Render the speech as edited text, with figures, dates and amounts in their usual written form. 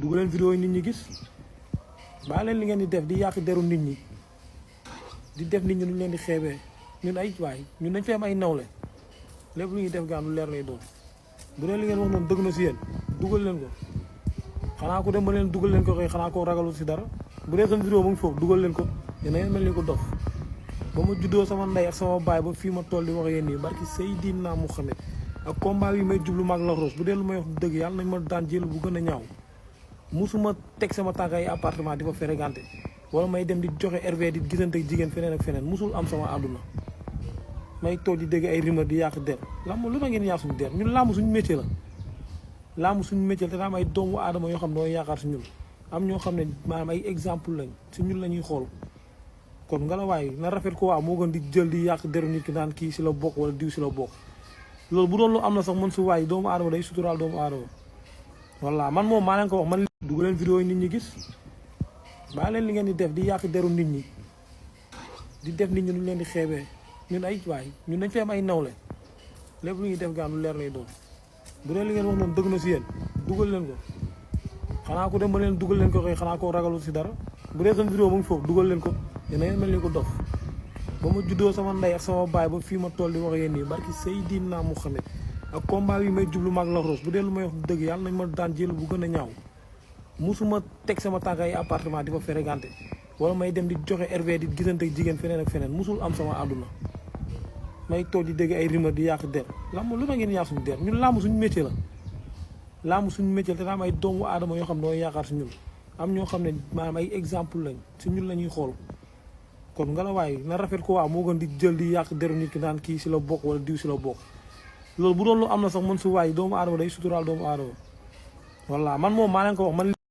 dugal leen vidéo yi nit ñi gis baa leen li ngeen di def di yàq deru nit ñi di def nit ñi ñu leen di xeebee ñun ay waay ñun dañ fi am ay nawle lépp lu ñuy def gaan lu leer lay doon bu dee li ngeen wax noonu dëgg na si yéen dugal leen ko xanaa ko dem ba leen dugal leen ko xëy xanaa koo ragalul si dara bu dee sama vidéo mu ngi foofu dugal leen ko yéen a ngeen mel ni ko dof ba ma juddoo sama ndey ak sama baay ba fii ma toll di wax yéen nii barki Seydina Muhammad ak combat yi may jublu mag la Rose bu dee lu may wax dëgg yàlla nañ ma daan jël bu gën a ñaaw musuma teg sama tànk ay appartement di fa fréquenté wala may dem di joxe RV di gisante ak jigéen feneen ak feneen musul am sama àdduna may toog di dégg ay rumeur di yàq der lamb lu tax ngeen yàq suñu der ñun lamb suñu métier la lamb suñu métier te daa am ay doomu aadama yoo xam ne doo yaakaar si ñun am ñoo xam ne maanaam ay exemple lañ si ñun la ñuy xool kon nga la waaye na rafet ko waaw moo gën di jël di yàq deru nit ki naan kii si la bokk wala diw si la bokk loolu bu doon lu am na sax man su waay doomu aadama day suturaal doomu aadama walla man moom maa leen ko wax man dugal leen vidéo yi nit ñi gis baa leen li ngeen di def di yàq deru nit ñi di def nit ñi ñu leen di xeebee ñun ay waay ñun dañ fi am ay nawle lépp lu ñuy def gaan lu leer lay doon bu dee li ngeen wax noonu dëgg na si yéen dugal leen ko xanaa ko dem ba leen dugal leen ko xëy xanaa koo ragalul si dara bu dee sama vidéo mu ngi foofu dugal leen ko yéen a ngeen mel ni ko dof ba ma juddoo sama ndey ak sama baay ba fii ma toll di wax yéen nii barki Seydina Muhammad ak combat yi may jublu mag la Rose bu dee lu may wax dëgg yàlla nañ ma daan jël bu gën a ñaaw musuma teg sama tànk ay appartement di fa fréquenté wala may dem di joxe RV di gisante ak jigéen feneen ak feneen musul am sama àdduna may toog di dégg ay rumeur di yàq der lamb lu tax ngeen yàq suñu der ñun lamb suñu métier la lamb suñu métier te daa am ay doomu aadama yoo xam ne doo yaakaar si ñun am ñoo xam ne maanaam ay exemple lañ si ñun la ñuy xool kon nga la waaye na rafet ko waaw moo gën di jël di yàq deru nit ki naan kii si la bokk wala diw si la bokk loolu bu doon lu am na sax man su waay doomu aadama day suturaal doomu aadama walla man moom maa leen ko wax man